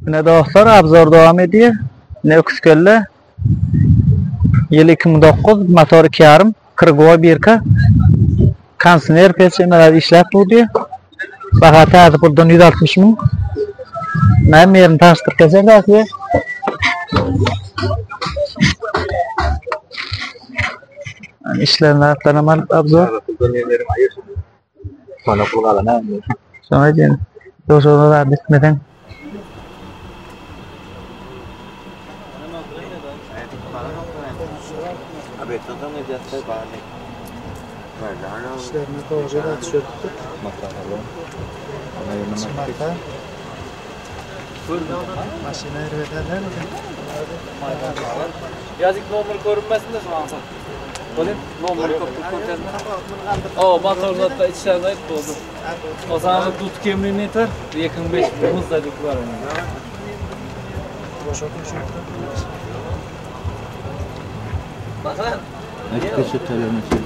Ine dostlar obzor dowam edýär. Ine öküzkelle. Ýyl 2009, motor 2,5, krgowy birka. Kondisioner peç emeler işläp dur diýär. Baha täze puldan 160 müň. Näme ýerini tanyşdyryp geçer size. İşlerini zatlaryny alyp obzor. Sonra pul galana. Şoňa diýen. Ýogsa da bitmeseň. İşlerini doğru da çöktük. Mata. Maşina erbederler mi? Yazık nomer görünmesin de şu an. Bolin nomer koptu koten. O motorlar da içlerine ait oldu. O zaman tut kemrini yeter. Yakın 5 muzdadık var onun. Boşaltın çöktü. Bakın. Açıkçası söylemesi.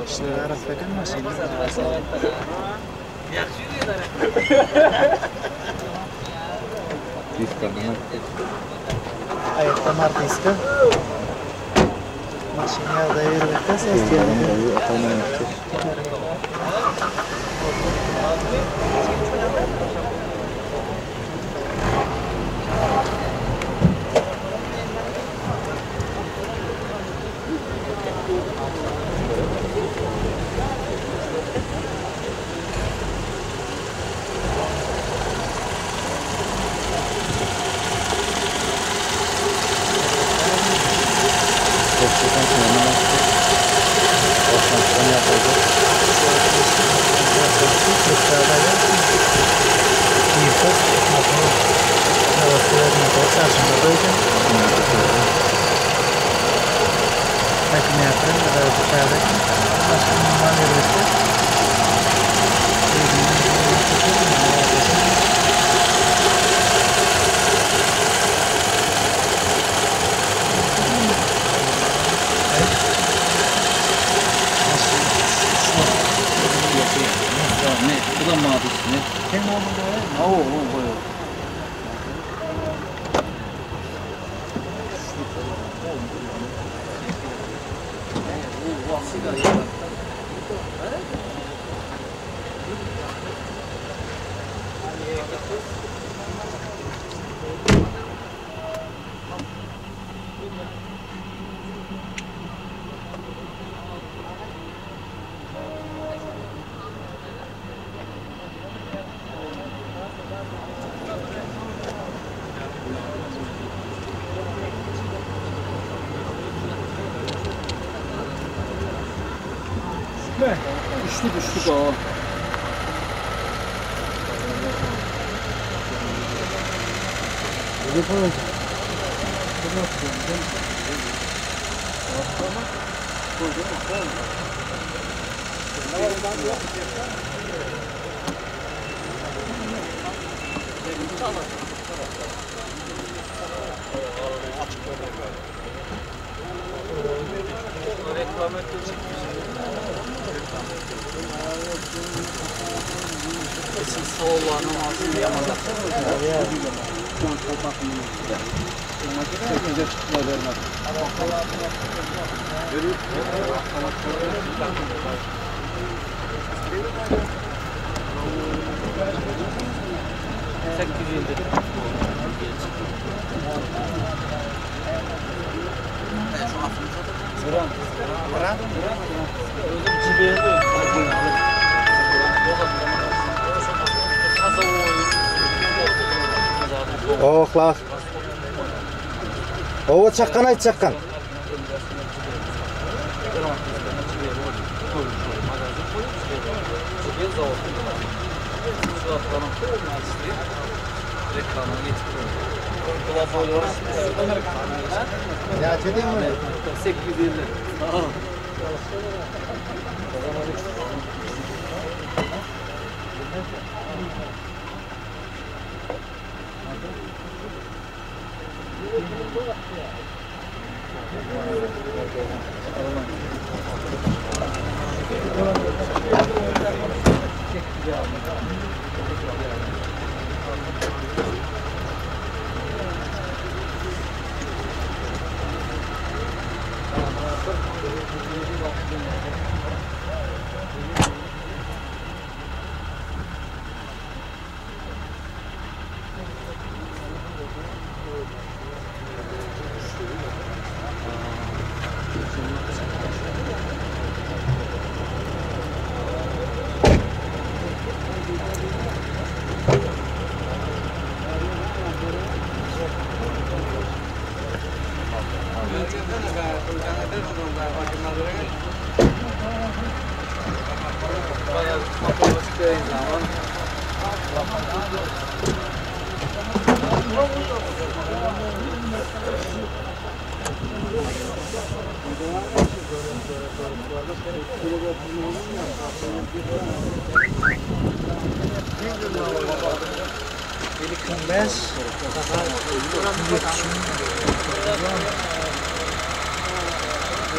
İşleri arasındaki maşina. Ayakta martiska. Maşina ýagdaýy erbetde ses geldi. Ne? Bu da mavisi ne? Sen onu da o o o. Üçlük üçlük o. Oh klas. Ova çakkan ayt çakkan. Ya dedim mi? 850.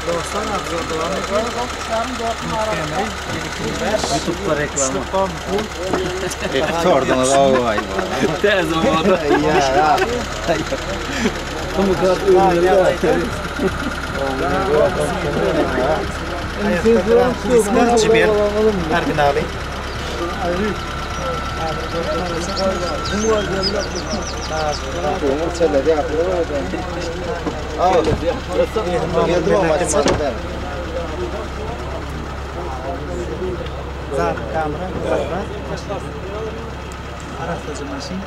Dostlar obzor devam ediyor. YouTube'da reklama. Sordunuz o Tez olmadı. Ya. Bu kadar ürünleri Cibel originali. Zar kamera, zar. Arasıcı maşin.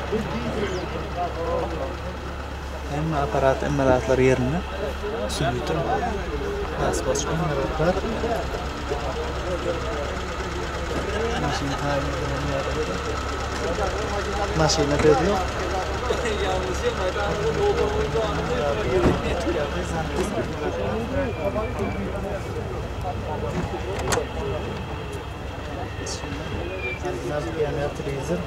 Hem aparat, hem aparatlar yerine. Sülütür. Bas bas aparatlar. Maşin Maşina veriyor. Televizor.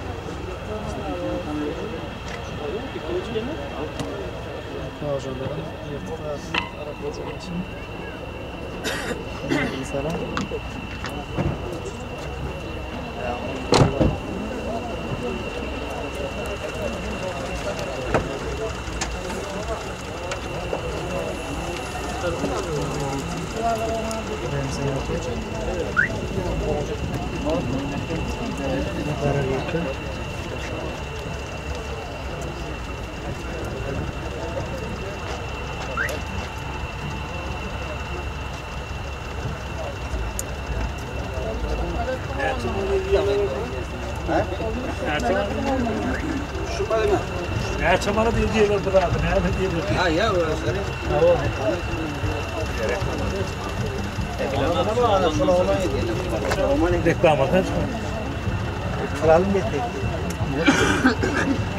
Näçe bana diye diyorlar bu da ne diyorlar. Ha ya Reklama kaç mı? Alalım getirdik.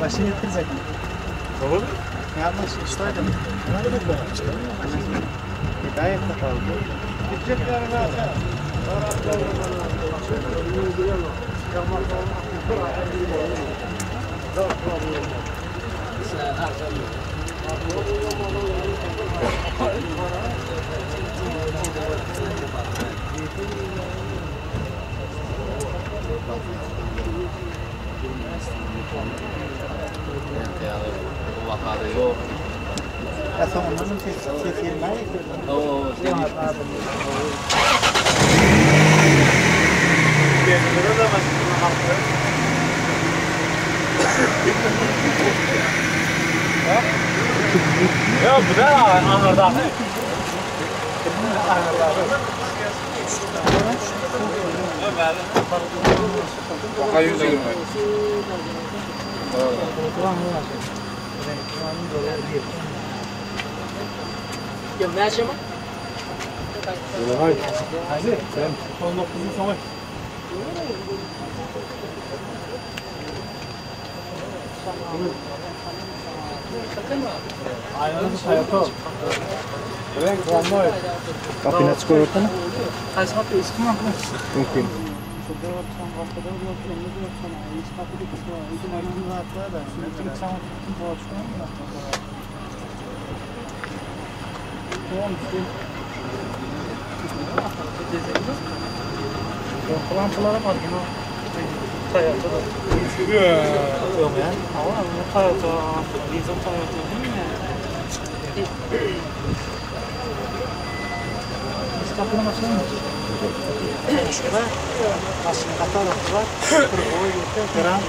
Maşın getirecek mi? Doğru. Ya maşın işte öyle mi? Gayet kapalı. Vakada yok. Ya sonundan ses yerine Oo, senin Ya bu da anırda. Hadi sen 19'un sonu. Kapıyı açık ortamı? Mümkün. Lampulara bak. Toyota. Öňe. Hawa, Toyota, Diesel Toyota. Kapını açalım. Şurada maşın katarı var. Kırboy yurtta Grand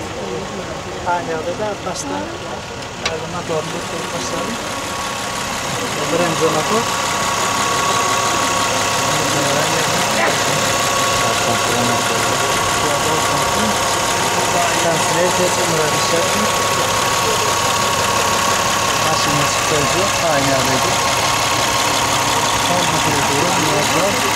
Aynı da başta motorunu koyup başladım. Birinci motor. Kanser seçimleri işlettim. Maşının çıkıcı aynı yerdeydi. Son motoru biraz da.